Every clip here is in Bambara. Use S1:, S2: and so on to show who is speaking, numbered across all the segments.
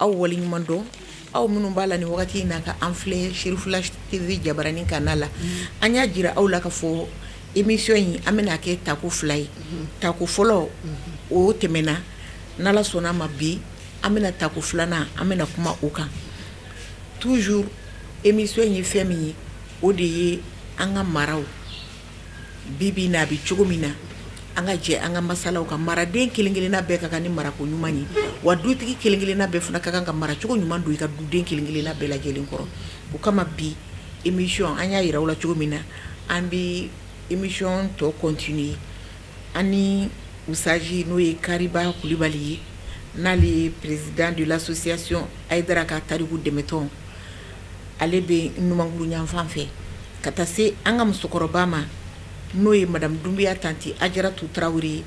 S1: aw waleɲuman dɔn, aw minnu b'a la ni wagati in na ka an filɛ Cherifula TV jabaranin kanna la. An y'a jira aw la ka fɔ émission in, an bɛna kɛ tako 2 ye. Tako fɔlɔ, o tɛmɛna. N'Ala sɔnna a ma, bi an bɛna tako 2nan, an bɛna kuma o kan. Toujours, émission in ye fɛn min ye, o de ye an ka maraw bi bi na, a bɛ cogo min na. An ka jɛ an ka masalaw ka maraden kelen-kelenna bɛɛ ka kan ni marako ɲuman ye, wa dutigi kelen-kelenna bɛɛ fana ka kan ka maracogo ɲuman don i ka duden kelen-kelenna bɛɛ lajɛlen kɔrɔ. O kama bi émission, an y'a jira aw la cogo min na, an bɛ émission tɔ continuer an ni Usaji, n'o ye Kariba Kulibali ye, n'ale ye président de l'association Ayidara ka tariku dɛmɛtɔn. Ale bɛ numankuru yanfan fɛ, ka taa se an ka musokɔrɔba ma, n'o ye madame Dunbiya tanti Ajaratu Tarawele ye.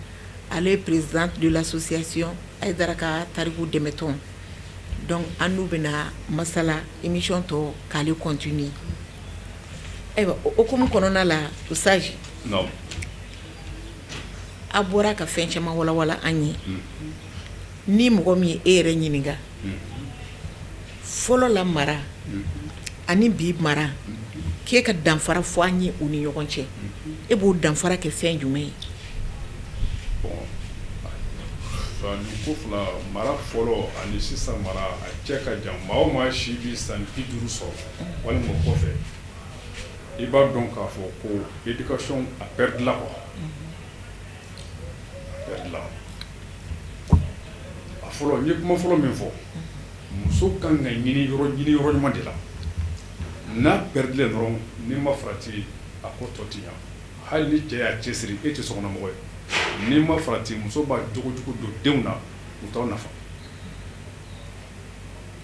S1: Ale ye présidente de l'association Ayidara ka tariku dɛmɛtɔn. Donc an n'u bɛna masala émission tɔ k'ale continuer. Ayiwa, o hukumu kɔnɔna la, Usaji, a bɔra ka fɛn caman walawala an ye. Ni mɔgɔ min ye e yɛrɛ ɲininka, fɔlɔ la mara ani bi mara, k'e ka danfara fɔ an ye u ni ɲɔgɔn cɛ, e b'o danfara kɛ fɛn jumɛn ye?
S2: Bon, ko fila, mara fɔlɔ ani sisan mara, a cɛ ka jan. Maa o maa si bɛ san 50 sɔrɔ walima o kɔfɛ, i b'a dɔn k'a fɔ ko éducation a perdila quoi, a perdila. A fɔlɔ, n ye kuma fɔlɔ min fɔ, muso kan ka ɲini yɔrɔ ɲini yɔrɔ ɲuman de la. N'a perdila dɔrɔn, n'i ma farati, a ko tɔ ti ɲa. Hali ni cɛ y'a cɛsiri, e tɛ sokɔnɔmɔgɔ ye, n'i ma farati, muso b'a jogojugu don denw na, u t'aw nafa.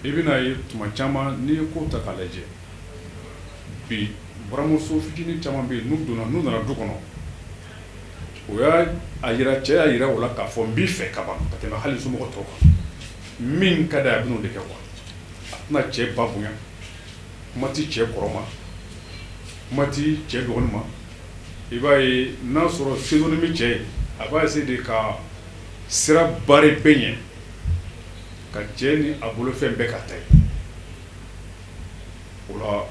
S2: I bɛna ye tuma caman, n'i ye ko ta k'a lajɛ bi, buramuso fitinin caman bɛ yen, n'u donna, n'u nana du kɔnɔ, o y'a a yira, cɛ y'a yira o la k'a fɔ n b'i fɛ ka ban ka tɛmɛ hali somɔgɔ tɔw kan. Min ka d'a ye, a bɛn'o de kɛ quoi. A tɛna cɛ ba bonya, kuma tɛ cɛ kɔrɔ ma, kuma tɛ cɛ dɔgɔnin ma. I b'a ye, n'a sɔrɔ sedonni bɛ cɛ ye, a b'a essayer de ka sira barrer bɛɛ ɲɛ, ka cɛ ni a bolofɛn bɛɛ ka ta ye. O la,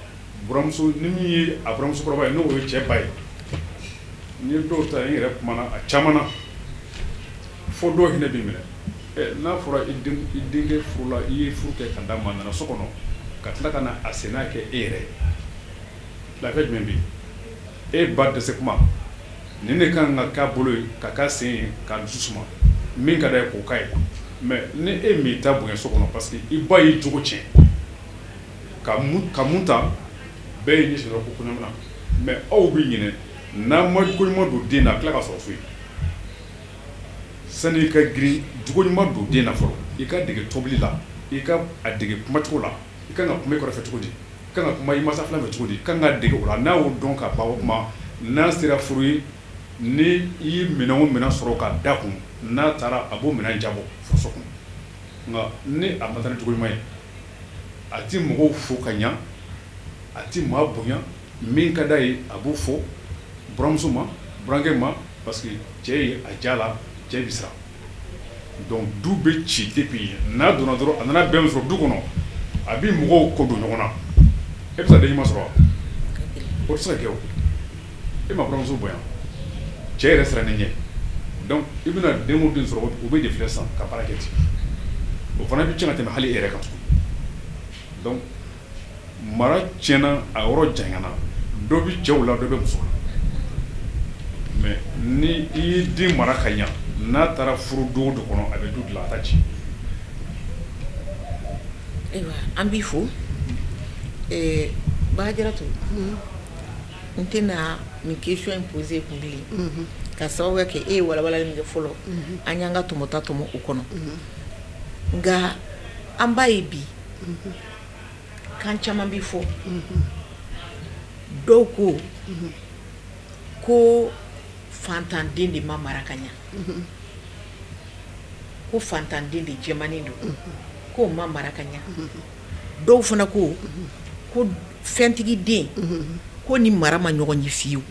S2: buramuso ni min ye a buramusokɔrɔba ye, n'o ye cɛ ba ye, n'i ye dɔw ta, n yɛrɛ kumana a caman na, fo dɔw hinɛ b'i minɛ. N'a fɔra i denkɛ furula, i ye furu kɛ ka d'a ma, a nana so kɔnɔ ka tila ka na a senna kɛ e yɛrɛ ye, lafiya jumɛn bɛ yen? E ba dɛsɛ kuma nin de kan ka k'a bolo ye, ka k'a sen ye, k'a dusu suma, min ka d'a ye k'o k'a ye. Mais ni e m'i ta bonya so kɔnɔ, parce que i ba y'i jogo tiɲɛ, ka mun ta, bɛɛ ye ɲɛsin dɔrɔn ko kɔɲɔmina. Mais aw bɛ ɲinɛ, n'a ma jogo ɲuman don den na, a tila ka sɔrɔ so yen. Sani i ka girin, jogo ɲuman don den na fɔlɔ. I ka dege tobili la, i ka a dege kumacogo la, i kan ka kuma i kɔrɔ fɛ cogo di, i kan ka kuma i mansa fila fɛ cogo di, i kan ka dege o la. N'a y'o dɔn ka ban, o tuma n'a sera furu ye, ni i ye minɛn o minɛn sɔrɔ ka da kun, n'a taara, a b'o minɛn jabɔ furuso kɔnɔ. Nka ni a ma taa ni jogo ɲuman ye, a ti mɔgɔw fo ka ɲa, a ti maa bonya. Min ka d'a ye, a b'o fɔ buramuso ma, burankɛ ma, parce que cɛ ye a ja la, cɛ bɛ siran. Donc du bɛ ci depuis yen. N'a donna dɔrɔn, a nana bɛn sɔrɔ du kɔnɔ, a bɛ mɔgɔw kɔ don ɲɔgɔn na. E bɛ se ka den ɲuman sɔrɔ wa? O tɛ se ka kɛ o. E ma buramuso bonya, cɛ yɛrɛ siran ɲɛ. Donc i bɛna den o den sɔrɔ, o bɛ de filɛ sisan ka baara kɛ ten. O fana bɛ tiɲɛ ka tɛmɛ hali e yɛrɛ kan tuguni. Donc mara tiɲɛna, a yɔrɔ janyana. Dɔ bɛ cɛw la, dɔ bɛ muso la. Mais ni i y'i den mara ka ɲa, n'a taara furu du o du kɔnɔ, a bɛ du dilan, a t'a ci.
S1: Ayiwa, an b'i fo, Bajaratu. N tɛna nin question in poser kun bilen, ka sababu kɛ e ye walawalali min kɛ fɔlɔ, an y'an ka tɔmɔta tɔmɔ o kɔnɔ. Nka an b'a ye bi, kan caman bɛ fɔ. Dɔw ko ko fantanden de ma mara ka ɲa, ko fantanden de jɛmanin don, k'o ma mara ka ɲa. Dɔw fana ko ko fɛntigi den ko ni mara ma ɲɔgɔn ye fiyewu,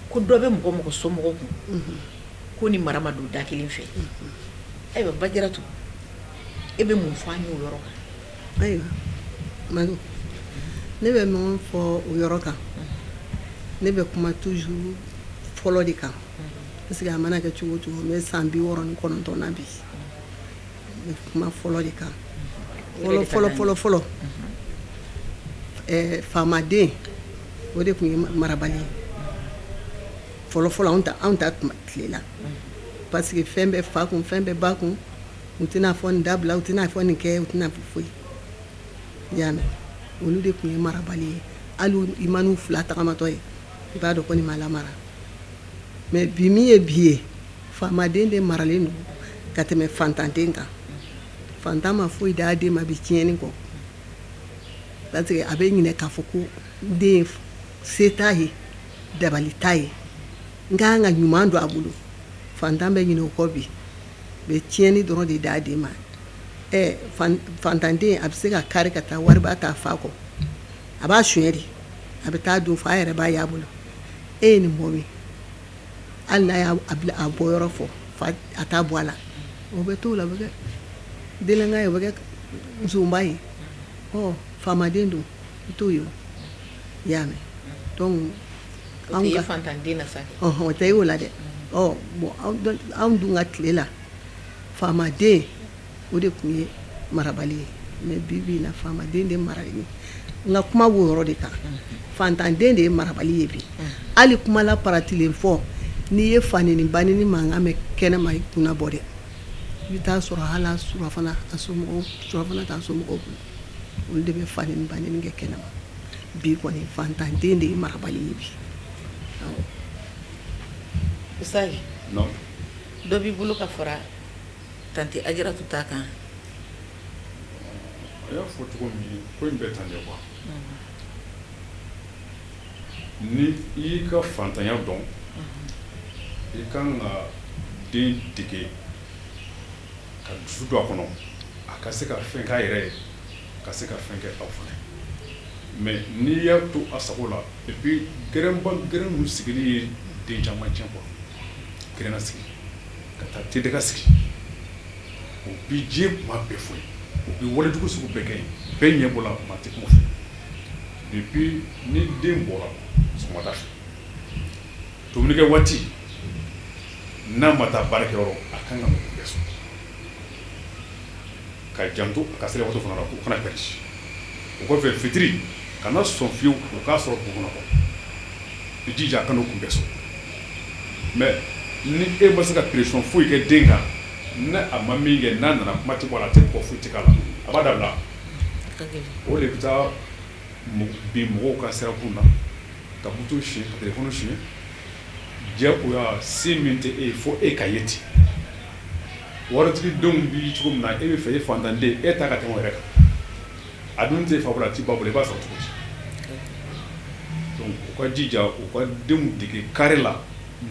S1: ko dɔ bɛ mɔgɔ mɔgɔ somɔgɔw kun, ko ni mara ma don da kelen fɛ. Ayiwa, Bajaratu, E bɛ mun fɔ an ye o yɔrɔ kan?
S3: Ayiwa Manu, ne bɛ mun fɔ o yɔrɔ kan, ne bɛ kuma toujours fɔlɔ de kan, parce que a mana kɛ cogo o cogo, n bɛ san 69 na bi. N bɛ kuma fɔlɔ de kan. Fɔlɔ fɔlɔ fɔlɔ fɔlɔ, faamaden o de tun ye marabali ye fɔlɔ fɔlɔ, anw ta tile la, parce que fɛn bɛ fa kun, fɛn bɛ ba kun, u tɛna fɔ nin dabila, u tɛna fɔ nin kɛ, u tɛna fɔ foyi. I y'a mɛn, olu de tun ye marabali ye. Hali i man'u fila tagamatɔ ye, i b'a dɔn ko nin ma lamara. Mais bi min ye bi ye, faamaden de maralen don ka tɛmɛ fantanden kan. Fantan ma foyi d'a den ma bi tiɲɛni kɔ, parce que a bɛ ɲinɛ k'a fɔ ko n den se t'a ye, dabali t'a ye, n ka kan ka ɲuman don a bolo. Fantan bɛ ɲinɛ o kɔ bi, bɛ tiɲɛni dɔrɔn de d'a den ma. Ɛ fantanden a bɛ se ka kari ka taa wariba ta fa kɔ, a b'a suɲɛ de, a bɛ taa dun, fa yɛrɛ b'a y'a bolo. E ye nin bɔ min? Hali n'a y'a bila a bɔ yɔrɔ fɔ, fa a t'a bɔ a la. O bɛ t'o la, o bɛ kɛ délinquant ye, o bɛ kɛ nsonba ye. Ɔ faamaden dun, i t'o ye o, i y'a mɛn. Donc
S1: anw ka fantanden na sa.
S3: Ɔhɔn, o tɛ y'o la dɛ. Ɔ bon, anw dun ka tile la, faamaden o de tun ye marabali ye. Mais bi bi in na, faamaden de maralen. N ka kuma b'o yɔrɔ de kan. Fantanden de ye marabali ye bi. Hali kuma la paratilen fɔ, n'i ye faneni baneni mankan mɛn kɛnɛma, i kunna bɔ dɛ. I bɛ taa sɔrɔ hali a surafana, a somɔgɔw, surafana t'a somɔgɔw bolo, olu de bɛ faneni baneni kɛ kɛnɛma. Bi kɔni, fantanden de ye marabali ye bi.
S1: Usayi, dɔ b'i bolo ka fara tantie Ajaratu ta kan?
S2: A y'a fɔ cogo min, ko in bɛɛ tan de quoi. Ni i y'i ka fantanya dɔn, i kan ka den dege ka dusu don a kɔnɔ, a ka se ka fɛn k'a yɛrɛ ye, ka se ka fɛn kɛ aw fana. Mais n'i y'a to a sago la, et puis gɛrɛnba gɛrɛn ninnu sigili ye den caman tiɲɛ quoi. Gɛrɛnna sigi ka taa tedɛgɛ sigi, o bi diɲɛ kuma bɛɛ fɔ ye, o bi walejugu sugu bɛɛ kɛ yen, bɛɛ ɲɛ bɔ la, maa tɛ kuma fɛ. Depuis ni den bɔra sɔgɔmada fɛ, dumunikɛ waati, n'a ma taa baarakɛyɔrɔ, a kan ka mɔgɔ bɛɛ sɔrɔ ka janto a ka sira waati fana la, o kana pɛrɛn. O kɔfɛ, fitiri, kana sɔn fiyewu o k'a sɔrɔ dugu kɔnɔ. I jija a kan'o kunbɛn so. Mais ni e ma se ka pression foyi kɛ den kan, ni a ma min kɛ, n'a nana, kuma tɛ bɔ a la, a tɛ bɔ, foyi tɛ k'a la, a b'a dabila. O de bɛ taa bin mɔgɔw ka sirakun na, ka moto suɲɛ, ka téléphone suɲɛ, diyagoya. Se min tɛ e ye, fo e ka ye ten. Waritigi denw bi cogo min na, e bɛ fɛ, e fantanden, e ta ka tɛmɛ o yɛrɛ kan. A dun tɛ fa bolo, a t'i ba bolo, i b'a sɔrɔ cogo di? Donc u ka jija u ka denw dege carré la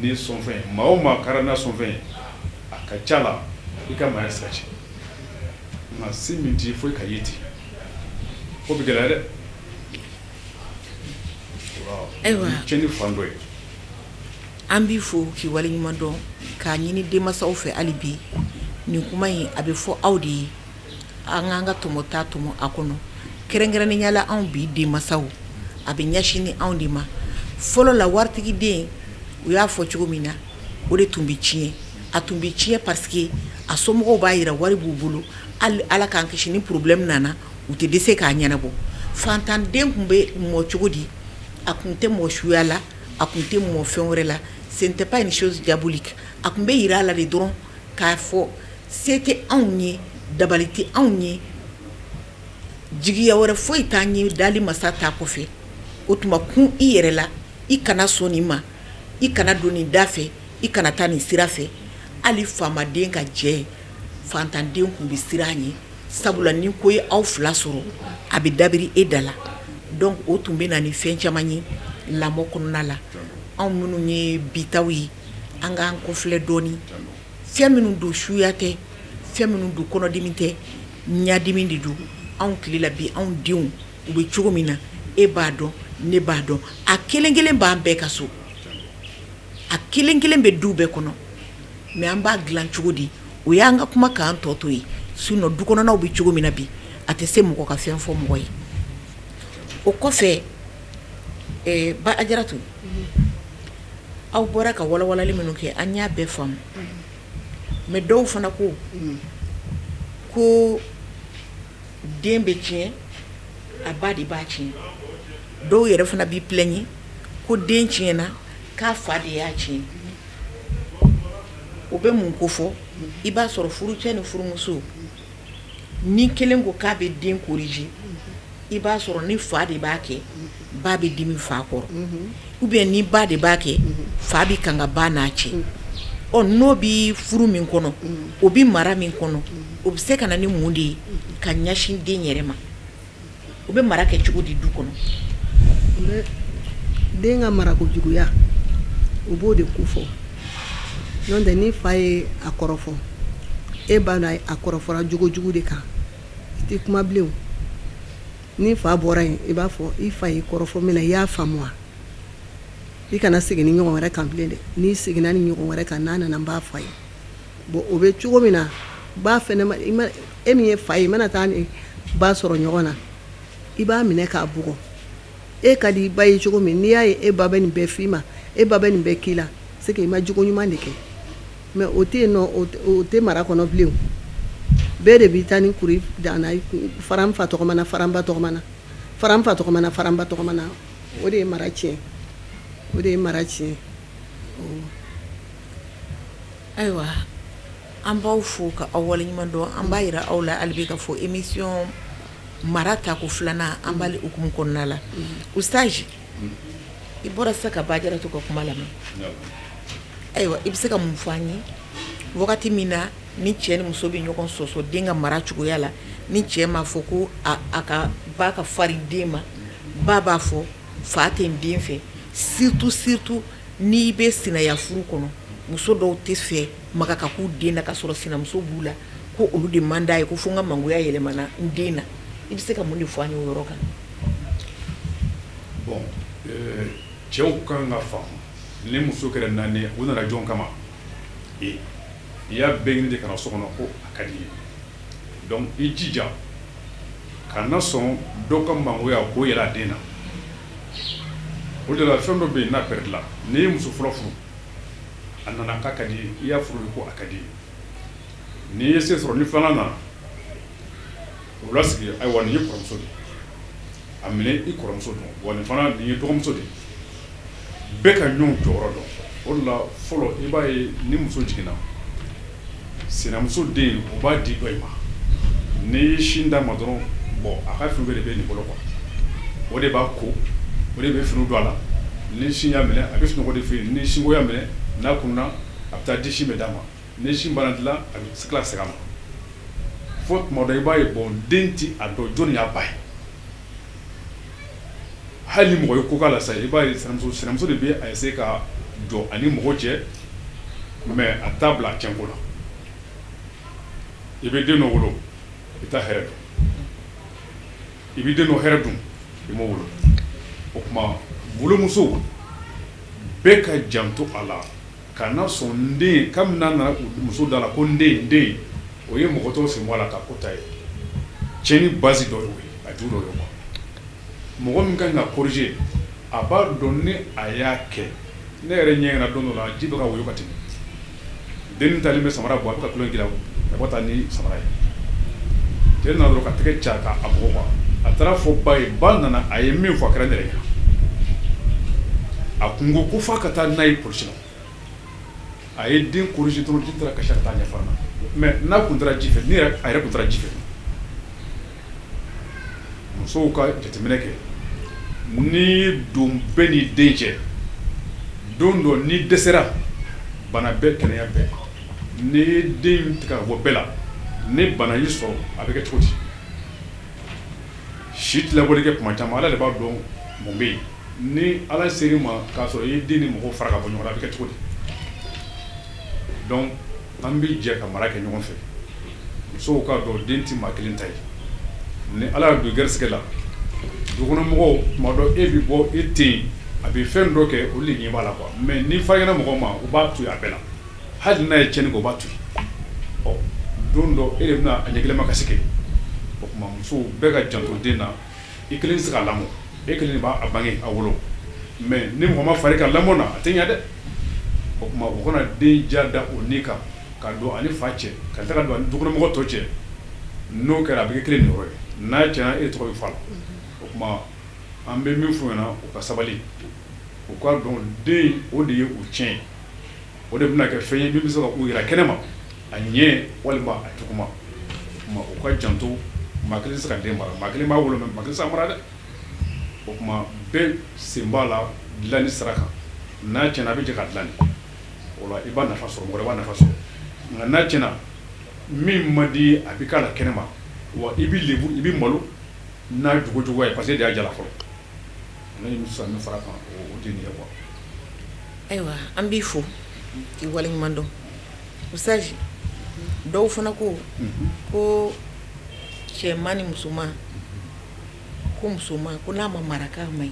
S2: ni sɔnfɛn. Maa o maa carré n'a sɔnfɛn ye, a ka ca la i ka maaya tɛ se ka tiɲɛ. Nka se min t'i ye, fo e ka ye ten, ko bɛ gɛlɛya dɛ.
S1: Ayiwa,
S2: tiɲɛni fan dɔ ye.
S1: An b'i fo k'i waleɲuman dɔn, k'a ɲini denmansaw fɛ hali bi. Nin kuma in, a bɛ fɔ aw de ye. An k'an ka tɔmɔta tɔmɔ a kɔnɔ, kɛrɛnkɛrɛnnenya la anw bi denmansaw, a bɛ ɲɛsin ni anw de ma. Fɔlɔ la, waritigi den, u y'a fɔ cogo min na, o de tun bɛ tiɲɛ. A tun bɛ tiɲɛ parce que a somɔgɔw b'a jira wari b'u bolo. Hali Ala k'an kisi, ni problème nana, u tɛ dɛsɛ k'a ɲɛnabɔ. Fantanden tun bɛ mɔ cogo di? A tun tɛ mɔ suya la, a tun tɛ mɔ fɛn wɛrɛ la. Ce n'était pas une chose diabolique. A tun bɛ jira a la de dɔrɔn k'a fɔ se tɛ anw ye, dabali tɛ anw ye, jigiya wɛrɛ foyi t'an ye dali masa ta kɔfɛ. O tuma, kun i yɛrɛ la, i kana sɔn nin ma, i kana don nin da fɛ, i kana taa nin sira fɛ. Hali faamaden ka jɛ, fantanden tun bɛ siran ɲɛ, sabula ni ko ye aw fila sɔrɔ, a bɛ dabiri e da la. Donc o tun bɛ na ni fɛn caman ye lamɔ kɔnɔna la. Anw minnu ye bitaw ye, an k'an kɔfilɛ dɔɔnin. Fɛn minnu don, suya tɛ, fɛn minnu don, kɔnɔdimi tɛ, ɲadimi de don. Anw tile la bi, anw denw u bɛ cogo min na, e b'a dɔn, ne b'a dɔn, a kelen kelen b'an bɛɛ ka so, a kelen kelen bɛ du bɛɛ kɔnɔ. Mais an b'a dilan cogo di? O y'an ka kuma k'an tɔ to ye. Sinon du kɔnɔnaw bɛ cogo min na bi, a tɛ se mɔgɔ ka fɛn fɔ mɔgɔ ye. O kɔfɛ, ba Ajaratu, aw bɔra ka walawalali minnu kɛ, an y'a bɛɛ faamu. Mais dɔw fana ko ko den bɛ tiɲɛ, a ba de b'a tiɲɛ. Dɔw yɛrɛ fana b'i plaigner ko den tiɲɛna, k'a fa de y'a tiɲɛ. O bɛ mun ko fɔ? I b'a sɔrɔ furucɛ ni furumuso, ni kelen ko k'a bɛ den corriger, i b'a sɔrɔ ni fa de b'a kɛ, ba bɛ dimi fa kɔrɔ, ou bien ni ba de b'a kɛ, fa bɛ kan ka ba n'a cɛ. Ɔ n'o bɛ furu min kɔnɔ, o bɛ mara min kɔnɔ, o bɛ se ka na ni mun de ye ka ɲɛsin den yɛrɛ ma? O bɛ mara kɛ cogo di du kɔnɔ?
S3: Den ka marako juguya, o b'o de ko fɔ. N'o tɛ, ni fa ye a kɔrɔfɔ, e b'a dɔn a kɔrɔfɔra jogo jugu de kan, i tɛ kuma bilen. Ni fa bɔra yen, i b'a fɔ i fa y'i kɔrɔfɔ min na, i y'a faamu wa? I kana segin ni ɲɔgɔn wɛrɛ kan bilen dɛ. N'i seginna ni ɲɔgɔn wɛrɛ kan, n'a nana, n b'a fɔ a ye. Bon, o bɛ cogo min na, ba fɛnɛ, e min ye fa ye, i mana taa ni ba sɔrɔ ɲɔgɔn na, i b'a minɛ k'a bugɔ. E ka di i ba ye cogo min, n'i y'a ye e ba bɛ nin bɛɛ f'i ma, e ba bɛ nin bɛɛ k'i la, c'est que i ma jogo ɲuman de kɛ. Mais o tɛ yen nɔ, o tɛ mara kɔnɔ bilen. Bɛɛ de b'i ta ni kuru danna, fara n fa tɔgɔma na, fara n ba tɔgɔma na, fara n fa tɔgɔma na, fara n ba tɔgɔma na. O de ye mara tiɲɛ, o de ye mara tiɲɛ.
S1: Ayiwa, an b'aw fo ka aw waleɲuman dɔn. An b'a jira aw la hali bi ka fɔ émission mara tako filanan, an b'ale hukumu kɔnɔna la. Ustaz, i bɔra sisan ka ba Ajaratu ka kuma lamɛn. Ayiwa, i bɛ se ka mun fɔ an ye wagati min na ni cɛ ni muso bɛ ɲɔgɔn sɔsɔ den ka mara cogoya la, ni cɛ m'a fɔ ko a ka ba ka farin den ma, ba b'a fɔ fa tɛ n den fɛ, surtout surtout n'i bɛ sinaya furu kɔnɔ, muso dɔw tɛ fɛ maga ka k'u den na ka sɔrɔ sinamuso b'u la, ko olu de man d'a ye, ko fo n ka mangoya yɛlɛmana n den na. I bɛ se ka mun de fɔ an ye o yɔrɔ kan?
S2: Bon, cɛw kan ka faamu, ni muso kɛra naani, u nana jɔn kama? E i y'a bɛɛ ɲini de ka na so kɔnɔ ko a ka di i ye. Donc i jija kana sɔn dɔ ka mangoya k'o yɛlɛ a den na. O de la, fɛn dɔ bɛ yen n'a pɛrɛdila, n'i ye muso fɔlɔ furu, a nana k'a ka di ye, i y'a furu ko a ka di ye, n'i ye se sɔrɔ, ni filanan nana, o lasigi. Ayiwa, nin ye kɔrɔmuso de ye, a minɛ i kɔrɔmuso dɔn, wa nin fana, nin ye dɔgɔmuso de ye. Bɛɛ ka ɲɔgɔn jɔyɔrɔ dɔn. O de la, fɔlɔ, i b'a ye ni muso jiginna, sinamuso den, o b'a di dɔ in ma. N'i ye sin d'a ma dɔrɔn, bon, a ka fini bɛɛ de bɛ nin bolo quoi. O de b'a ko, o de bɛ fini don a la. Ni sin y'a minɛ, a bɛ sunɔgɔ de fɛ yen. Ni sinko y'a minɛ, n'a kunna, a bɛ taa di, sin bɛ d'a ma. Ni sin banna dilan, a bɛ tila ka segin a ma. Fo tuma dɔ, i b'a ye, bon, den ti a dɔn jɔnni y'a ba ye. Hali ni mɔgɔ ye ko k'a la sa, i b'a ye sinamuso de bɛ a essayer ka jɔ ani mɔgɔ cɛ, mais a t'a bila a tiɲɛko la. I bɛ den dɔ wolo, i t'a hɛrɛ dɔn. I bɛ den dɔ hɛrɛ dun, i m'o wolo. O tuma, wolomuso bɛɛ ka janto a la, kana sɔn n den, kabini n'a nana muso da la ko n den, n den, o ye mɔgɔ tɔw sen bɔ a la ka ko ta ye. Tiɲɛni base dɔ y'o ye, a ju dɔ ye quoi. Mɔgɔ min kan ka corriger, a b'a dɔn ni a y'a kɛ. Ne yɛrɛ ɲɛ ɲɛna don dɔ la, ji bɛ ka woyo ka tɛmɛ, den talen bɛ samara bɔ, a bɛ ka tulonkɛ la, a bɛ taa ni samara ye. Cɛ nana dɔrɔn ka tɛgɛ ca k'a bugɔ quoi. A taara fɔ ba ye, ba nana, a ye min fɔ, a kɛra ne yɛrɛ ɲɛna. A kun ko ko f'a ka taa n'a ye polisi la. A ye den corriger dɔrɔn, den taara kasi ka taa ɲɛfɔ a ɲɛna. Mais n'a kun taara ji fɛ, ni a yɛrɛ kun taara ji fɛ. Musow ka jateminɛ kɛ, ni don bɛɛ ni den cɛ, don dɔ ni dɛsɛra, bana bɛɛ, kɛnɛya bɛɛ, ni ye den tigɛ ka bɔ bɛɛ la, ni bana y'i sɔrɔ, a bɛ kɛ cogo di? Si tɛ labɔli kɛ tuma caman, Ala de b'a dɔn mun bɛ yen. Ni Ala ser'i ma k'a sɔrɔ i ye den ni mɔgɔw fara ka bɔ ɲɔgɔn na, a bɛ kɛ cogo di? Donc an bɛ jɛ ka mara kɛ ɲɔgɔn fɛ. Musow k'a dɔn, den tɛ maa kelen ta ye. Ni Ala y'a don gɛrisigɛ la, dukɔnɔmɔgɔw, tuma dɔ e bɛ bɔ, e tɛ yen, a bɛ fɛn dɔ kɛ, olu de ɲɛ b'a la quoi. Mais ni farakɛla mɔgɔw ma, u b'a to yen a bɛɛ la. Hali n'a ye tiɲɛni kɛ, u b'a to yen. Ɔ, Don dɔ e de bɛna a ɲɛ kelen makasi kɛ. O tuma musow bɛɛ ka janto den na. I kelen tɛ se k'a lamɔ, e kelen de b'a bange, a wolo, mais ni mɔgɔ ma fara i kan lamɔ na, a tɛ ɲɛ dɛ. O tuma u kana den ja da o ni kan ka don ani fa cɛ, ka taga don ani dukɔnɔmɔgɔ tɔ cɛ. N'o kɛra, a bɛ kɛ kelen niyɔrɔ ye. N'a tiɲɛna, e tɔgɔ bɛ fɔ a la. O tuma an bɛ min f'u ɲɛna, u ka sabali, u k'a dɔn den, o de ye u tiɲɛ ye, o de bɛna kɛ fɛn ye min bɛ se ka u yira kɛnɛ ma, a ɲɛ walima a juguman. O tuma u ka janto, maa kelen tɛ se ka den mara. Maa kelen b'a wolo, mais maa kelen tɛ se k'a mara dɛ. O tuma bɛɛ sen b'a la dilanni sira kan. N'a tiɲɛna, a bɛ jɛ ka dilan de. O la i b'a nafa sɔrɔ, mɔgɔ wɛrɛ b'a nafa sɔrɔ. Nka n'a tiɲɛna, min man di a bɛ k'a la kɛnɛ ma, wa i bɛ lebu, i bɛ malo n'a jogo juguya ye, parce que e de y'a jala fɔlɔ. Ne ye min fara kan, o de ye nin ye quoi.
S1: Ayiwa, an b'i fo k'i waleɲuman dɔn, Usitazi. Dɔw fana ko ko cɛman ni musoman, ko musoman ko n'a ma mara k'a man ɲi,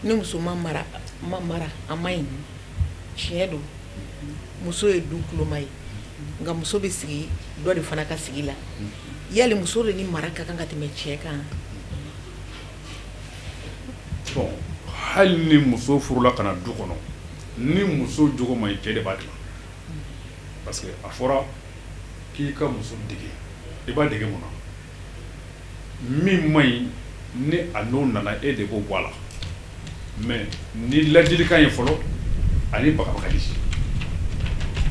S1: ni muso ma mara, a man ɲi. Tiɲɛ don, muso ye du kuloma ye, nka muso bɛ sigi dɔ de fana ka sigi la. Yali muso de ni mara ka kan ka tɛmɛ cɛ kan?
S2: Bon, hali ni muso furula ka na du kɔnɔ, ni muso jogo man ɲi, cɛ de b'a dilan, parce que a fɔra k'i ka muso dege. I b'a dege mun na? Min man ɲi, ni a n'o nana, e de b'o bɔ a la. Mais ni ladilikan ye fɔlɔ ani bagabagali,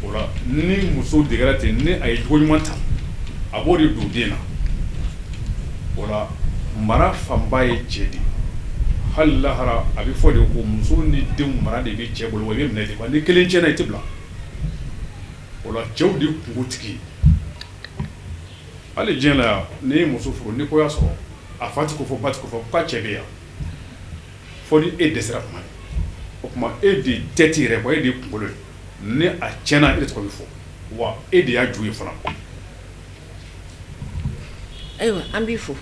S2: o la ni muso degera ten, ni a ye jogo ɲuman ta, a b'o de don den na. O la mara fanba ye cɛ de ye. Hali lahara, a bɛ fɔ de ko muso ni denw mara de bɛ cɛ bolo, wa i bɛ minɛ de, wa ni kelen tiɲɛna, i tɛ bila. O la cɛw de kunkotigi ye. Hali diɲɛ la yan, n'i ye muso furu, ni ko y'a sɔrɔ, a fa tɛ ko fɔ, ba tɛ ko fɔ, k'a cɛ bɛ yan, fo ni e dɛsɛra tuma min. O tuma e de tête yɛrɛ quoi, e de ye kunkolo ye. Ni a tiɲɛna, e de tɔgɔ bɛ fɔ, wa e de y'a ju ye fana.
S1: Ayiwa, an b'i fo,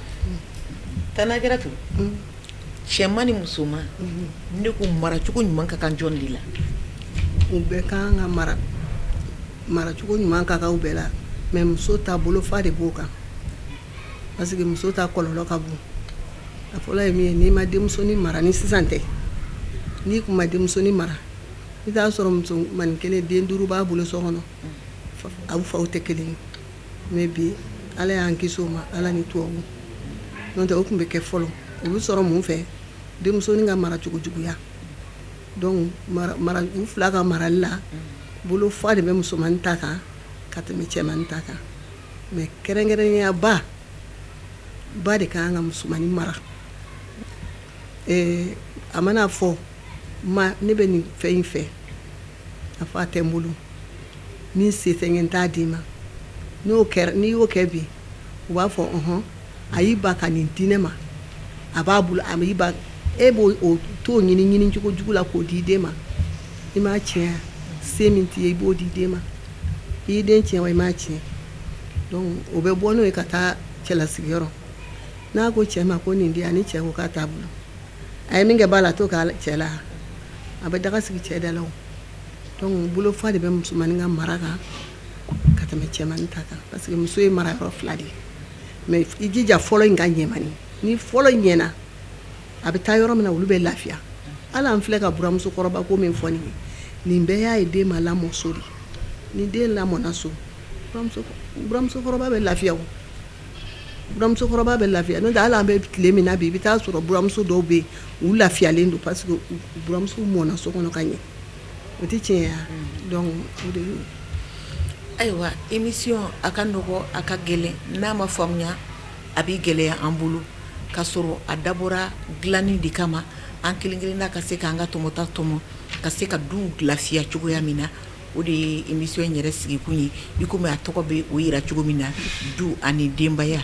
S1: Tante Ajaratu. Cɛman ni musoman, ne ko maracogo ɲuman ka kan jɔn de la?
S3: U bɛɛ ka kan ka mara, maracogo ɲuman ka kan u bɛɛ la, mais muso ta bolofa de b'o kan, parce que muso ta kɔlɔlɔ ka bon. A fɔlɔ ye min ye, n'i ma denmusonin mara, ni sisan tɛ, n'i kun ma denmusonin mara, i t'a sɔrɔ musomannin kelen, den duuru b'a bolo so kɔnɔ, aw faw tɛ kelen ye. Mais bi, Ala y'an kisi o ma, Ala ni tubabu. N'o tɛ, o tun bɛ kɛ fɔlɔ. O bɛ sɔrɔ mun fɛ? Denmusonin ka maracogo juguya. Donc mara, u fila ka marali la, bolofa de bɛ musomannin ta kan ka tɛmɛ cɛmannin ta kan. Mais kɛrɛnkɛrɛnnenya ba, ba de ka kan ka musomannin mara. A mana fɔ ma, ne bɛ nin fɛn in fɛ, a fɔ a tɛ n bolo, min se tɛ n ye, n t'a d'i ma. N'o kɛra, n'i y'o kɛ bi, u b'a fɔ ɔhɔn, a y'i ba ka nin di ne ma, a b'a bolo, a y'i ba. E b'o o t'o ɲini ɲini cogo jugu la k'o di den ma, i m'a tiɲɛ. Se min t'i ye, i b'o di den ma, i y'i den tiɲɛ wa i m'a tiɲɛ. Donc o bɛ bɔ n'o ye ka taa cɛlasigiyɔrɔ. N'a ko cɛ ma ko nin di yan, ni cɛ ko k'a t'a bolo, a ye min kɛ ba la, a t'o kɛ cɛ la, a bɛ daga sigi cɛ da la. O donc bolofa de bɛ musomannin ka mara kan ka tɛmɛ cɛmannin ta kan, parce que muso ye mara yɔrɔ fila de ye. Mais i jija fɔlɔ in ka ɲɛmani, ni fɔlɔ ɲɛna, a bɛ taa yɔrɔ min na, olu bɛ lafiya. Hali an filɛ ka buramusokɔrɔba ko min fɔ nin ye, nin bɛɛ y'a ye den ma lamɔ so de. Ni den lamɔna so, buramusokɔrɔba bɛ lafiya. O buramusokɔrɔba bɛ lafiya. N'o tɛ, hali an bɛ tile min na bi, i bɛ taa sɔrɔ buramuso dɔw bɛ yen, u lafiyalen don, parce que buramuso mɔna so kɔnɔ ka ɲɛ. O tɛ tiɲɛ ye? Donc o de ye.
S1: Ayiwa, émission a ka nɔgɔ, a ka gɛlɛn. N'a ma faamuya, a bɛ gɛlɛya an bolo, ka sɔrɔ a dabɔra dilanni de kama, an kelen-kelenna ka se k'an ka tɔmɔta tɔmɔ, ka se ka du lafiya cogoya min na. O de ye émission in yɛrɛ sigikun ye, i komi a tɔgɔ bɛ o yira cogo min na, du ani denbaya.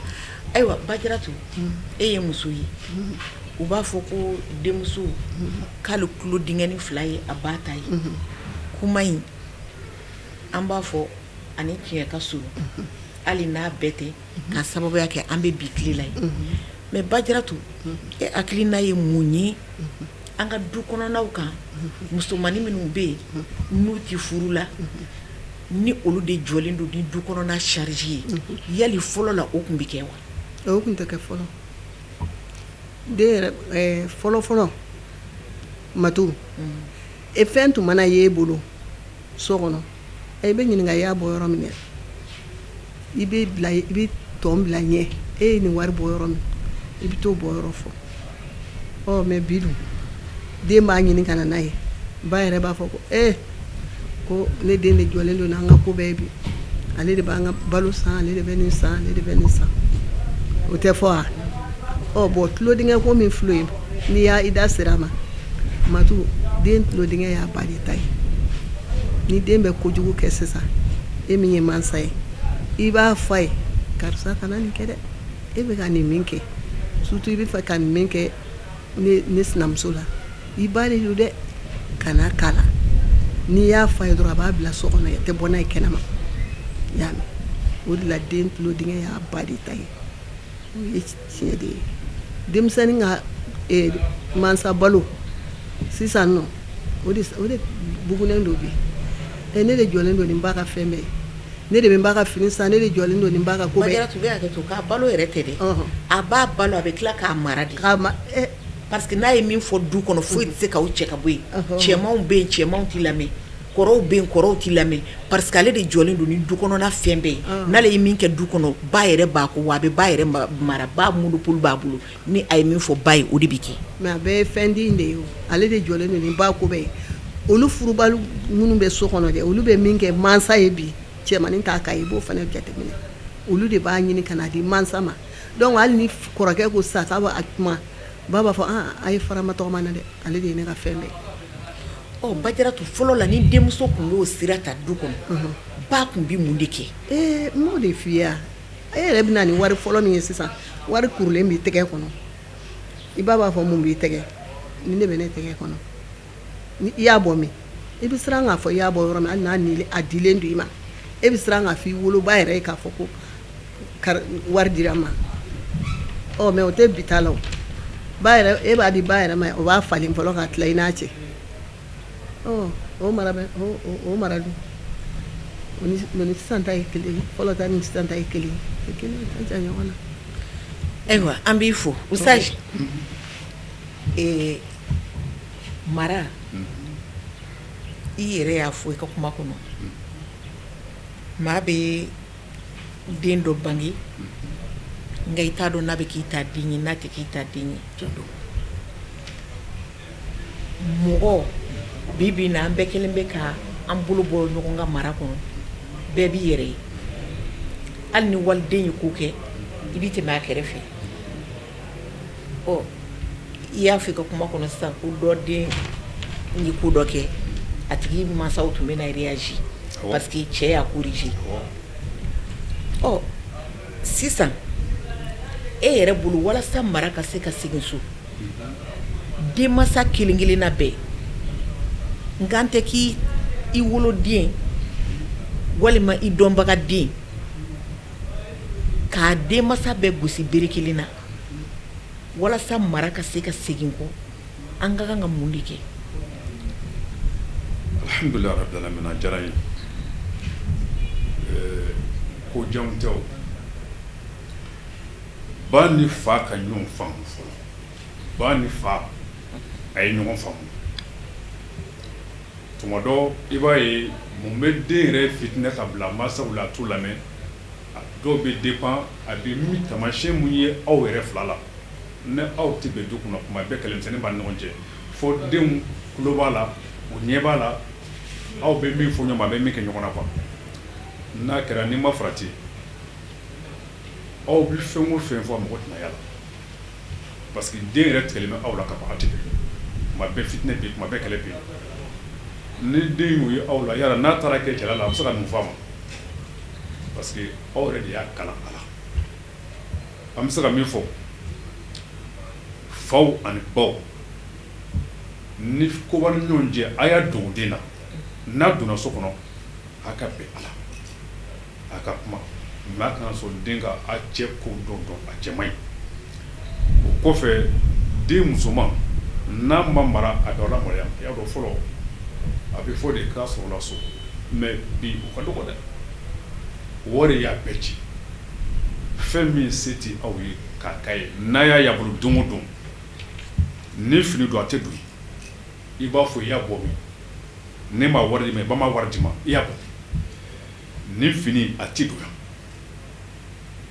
S1: Ayiwa, Bajaratu, e ye muso ye. U b'a fɔ ko denmuso k'ale tulo denkɛnin fila ye a ba ta ye. Kuma in, an b'a fɔ ani tiɲɛ ka surun, hali n'a bɛɛ tɛ, ka sababuya kɛ an bɛ bi tile la ye. Mais Bajaratu, e hakilina ye mun ye an ka du kɔnɔnaw kan, musomannin minnu bɛ yen n'u tɛ furu la? Ni olu de jɔlen don ni du kɔnɔna charge ye, yali fɔlɔ la o tun bɛ kɛ wa?
S3: O tun tɛ kɛ fɔlɔ. Den yɛrɛ fɔlɔ fɔlɔ matu e fɛn tun mana ye e bolo so kɔnɔ, i bɛ ɲininka i y'a bɔ yɔrɔ min, i bɛ bila i bɛ tɔn bila ɲɛ, e ye nin wari bɔ yɔrɔ min, i bɛ t'o bɔ yɔrɔ fɔ. Ɔ mais bi dun, den b'a ɲini ka na n'a ye, ba yɛrɛ b'a fɔ ko ee, ko ne den de jɔlen don n'an ka ko bɛɛ ye bi, ale de b'an ka balo san, ale de bɛ nin san, ale de bɛ nin san. O tɛ fɔ wa? Ɔ bon, tulodingɛ ko min filɛ ye, n'i y'a i da sera a ma, matu, den tulodingɛ y'a ba de ta ye. Ni den bɛ kojugu kɛ sisan, e min ye mansa ye, i b'a fɔ a ye: karisa, kana nin kɛ dɛ, e bɛ ka nin min kɛ, surtout i bɛ fɛ ka nin min kɛ ne sinamuso la, i ba de don dɛ, kana k'a la. N'i y'a fɔ a ye dɔrɔn, a b'a bila so kɔnɔ, a tɛ bɔ n'a ye kɛnɛma. I y'a mɛn? O de la, den tulodingɛ y'a ba de ta ye. O ye tiɲɛ de ye. Denmisɛnnin ka mansa balo sisan nɔ, o de bugunen don bi. Ne de jɔlen don nin ba ka fɛn bɛɛ ye, ne de bɛ n ba ka fini san, ne de jɔlen don nin ba ka ko bɛɛ.
S1: Bajaratu bɛ hakɛ to, k'a balo yɛrɛ tɛ dɛ, a b'a balo, a bɛ tila k'a mara de.
S3: K'a ma
S1: Parce que n'a ye min fɔ du kɔnɔ, foyi tɛ se k'aw cɛ ka bɔ yen. Cɛmanw bɛ yen, cɛmanw t'i lamɛn, kɔrɔw bɛ yen, kɔrɔw t'i lamɛn, parce que ale de jɔlen don ni du kɔnɔna fɛn bɛɛ ye. N'ale ye min kɛ du kɔnɔ, ba yɛrɛ b'a ko wa, a bɛ ba yɛrɛ mara, ba monopole b'a bolo. Ni a ye min fɔ ba ye, o de bɛ kɛ.
S3: Mais a bɛɛ ye fɛn di de ye o. Ale de jɔlen don ni ba ko bɛɛ ye. Olu furubali minnu bɛ so kɔnɔ dɛ, olu bɛ min kɛ mansa ye bi, cɛmannin t'a ka ye, i b'o fana jateminɛ. Olu de b'a ɲini ka na di mansa ma. Donc hali ni kɔrɔkɛ ko sisan k'a b'a kuma, ba b'a fɔ: ah, a ye fara ma tɔgɔma na dɛ, ale de ye ne ka fɛn bɛɛ.
S1: Ɔ Bajaratu, fɔlɔ la, ni denmuso tun y'o sira ta du kɔnɔ, ba tun bɛ mun de kɛ?
S3: Ee, n m'o de f'i ye wa? E yɛrɛ bɛ na ni wari fɔlɔ min ye sisan, wari kurulen b'i tɛgɛ kɔnɔ, i ba b'a fɔ: mun b'i tɛgɛ? Ni ne bɛ ne tɛgɛ kɔnɔ, ni i y'a bɔ min, i bɛ siran k'a fɔ i y'a bɔ yɔrɔ min. Hali n'a ni a dilen don i ma, e bɛ siran k'a fɔ i woloba yɛrɛ ye k'a fɔ ko wari dira n ma. Ɔ mais o tɛ bi ta la. O ba yɛrɛ, e b'a di ba yɛrɛ ma, o b'a falen fɔlɔ ka tila i n'a cɛ. Ɔ o mara bɛ o mara dun, o ni sisan ta ye kelen ye. Fɔlɔ ta ni sisan ta ye kelen ye, kelen ye, jan ɲɔgɔn na.
S1: Ayiwa, an b'i fo, Ustage. Mara, i yɛrɛ y'a fɔ i ka kuma kɔnɔ, maa bɛ den dɔ bange, nka i t'a dɔn n'a bɛ k'i ta den ye, n'a tɛ k'i ta den ye. Mɔgɔ bi bi na, an bɛɛ kelen bɛ ka an bolo bɔ ɲɔgɔn ka mara kɔnɔ, bɛɛ b'i yɛrɛ ye. Hali ni waliden ye ko kɛ, i bɛ tɛmɛ a kɛrɛfɛ. Ɔ i y'a fɔ i ka kuma kɔnɔ sisan ko dɔ den ye ko dɔ kɛ, a tigi mansaw tun bɛ na réagir parce que cɛ y'a corriger. Ɔ sisan, e yɛrɛ bolo, walasa mara ka se ka segin so, denmansa kelen kelenna bɛɛ nka n tɛ k'i i woloden walima i dɔnbaga den, k'a denmansa bɛɛ gosi bere kelen na, walasa mara ka se ka segin kɔ, an ka kan ka mun de kɛ?
S2: Alhamdulilah rabbil alamin. A diyara n ye. Ko janw tɛ o. Ba ni fa ka ɲɔgɔn faamu fɔlɔ. Ba ni fa, a ye ɲɔgɔn faamu. Tuma dɔ, i b'a ye, mun bɛ den yɛrɛ fitinɛ ka bila mansaw la, a t'u lamɛn? A dɔw bɛ dépend a bɛ min taamasiyɛn mun ye aw yɛrɛ fila la. Ni aw tɛ bɛn du kɔnɔ, kuma bɛɛ kɛlɛmisɛnnin b'a ni ɲɔgɔn cɛ, fo denw tulo b'a la, u ɲɛ b'a la, aw bɛ min fɔ ɲɔgɔn ma, a bɛ min kɛ ɲɔgɔn na quoi. N'a kɛra, n'i ma farati, aw bɛ fɛn o fɛn fɔ, mɔgɔ tɛna y'a la, parce que den yɛrɛ tigɛlen bɛ aw la ka ban. Aw tɛ bɛn, kuma bɛɛ fitinɛ bɛ yen, kuma bɛɛ kɛlɛ bɛ yen. Ni den y'o ye aw la, yala n'a taara kɛ cɛla la, a bɛ se ka mun fɔ a ma? Parce que aw yɛrɛ de y'a kalan a la. An bɛ se ka min fɔ faw ani baw, ni ko b'a ni ɲɔgɔn cɛ, a y'a dogo den na. N'a donna so kɔnɔ, a ka bɛn a la, a ka kuma. Mais a kana sɔn den ka a cɛ ko dɔn dɔn, a cɛ man ɲi. O kɔfɛ, den musoman n'a ma mara, a bɛ lamaloya. I y'a dɔn, fɔlɔ a bɛ fɔ de k'a sɔrɔla so. Mais bi o ka dɔgɔ dɛ, wari y'a bɛɛ ci. Fɛn min se tɛ aw ye k'a k'a ye, n'a y'a y'a bolo don o don, ni fini don, a tɛ don. I b'a fɔ i y'a bɔ min, ne ma wari di ma, i ba ma wari di ma, i y'a bɔ ni fini, a tɛ don yan.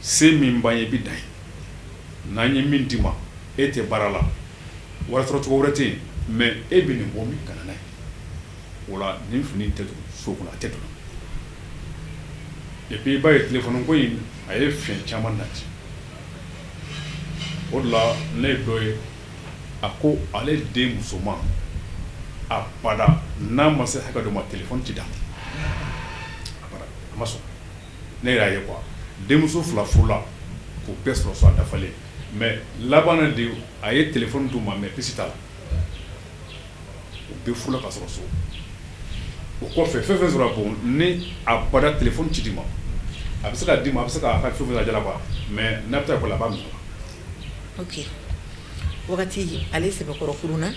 S2: Se min b'an ye, i bɛ dan ye. N'an ye min d'i ma, e tɛ baara la, wari sɔrɔ cogo wɛrɛ tɛ yen, mais e bɛ nin bɔ min ka na n'a ye, o la nin fini tɛ don so kɔnɔ, a tɛ don. Et puis i b'a ye, téléphone ko in, a ye fiɲɛ caman nati. O de la ne ye dɔ ye, a ko ale den musoman, a bada n'a ma se hakɛ dɔ ma, téléphone ti d'a ma. A bada, a ma sɔn. Ne yɛrɛ y'a ye quoi, denmuso fila furula k'o bɛɛ sɔrɔ so a dafalen, mais laban na de, a ye téléphone d'u ma, mais puce t'a la. O bɛɛ furula ka sɔrɔ so. O kɔfɛ, fɛn fɛn sɔrɔ bon, ni a bada téléphone ci d'i ma, a bɛ se ka d'i ma, a bɛ se k'a ka fɛn fɛn a quoi, mais n'a bɛ taa école la, a b'a minɛ.
S1: Ok, wagati ale sɛbɛkɔrɔ kurunna.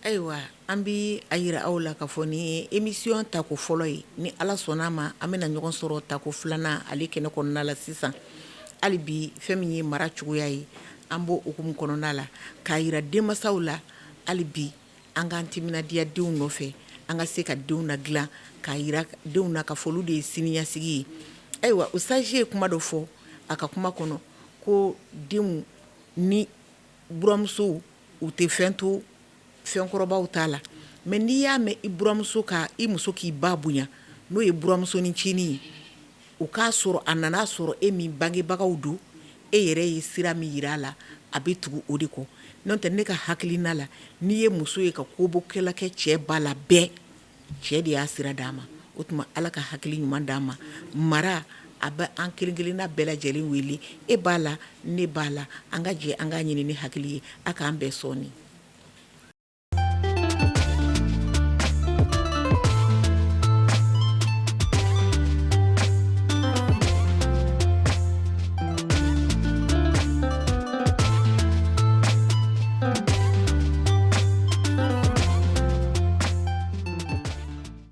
S1: Ayiwa, an bɛ a yira aw la k'a fɔ ni émission tako fɔlɔ ye. Ni Ala sɔnna a ma, an bɛna ɲɔgɔn sɔrɔ tako filanan ale kɛnɛ kɔnɔna la. Sisan hali bi, fɛn min ye mara cogoya ye, an b'o hukumu kɔnɔna la k'a yira denmansaw la. Hali bi, an k'an timinadiya denw nɔfɛ, an ka se ka denw na dilan, k'a yira denw na ka fɔ olu de ye siniɲɛsigi ye. Ayiwa, Usitazi ye kuma dɔ fɔ a ka kuma kɔnɔ ko denw ni buramusow, u tɛ fɛn to fɛnkɔrɔbaw t'a la. Mais n'i y'a mɛn i buramuso ka i muso k'i ba bonya, n'o ye buramusonin ncinin ye, o k'a sɔrɔ a nana sɔrɔ e min bangebagaw don, e yɛrɛ ye sira min yira a la, a bɛ tugu o de kɔ. N'o tɛ, ne ka hakilina la, n'i ye muso ye ka kobokɛla kɛ cɛ ba la, bɛɛ cɛ de y'a sira d'a ma. O tuma, Ala ka hakili ɲuman d'an ma. Mara, a bɛ an kelen kelenna bɛɛ lajɛlen wele. E b'a la, ne b'a la, an ka jɛ an k'a ɲini ni hakili ye. A k'an bɛɛ sɔɔni.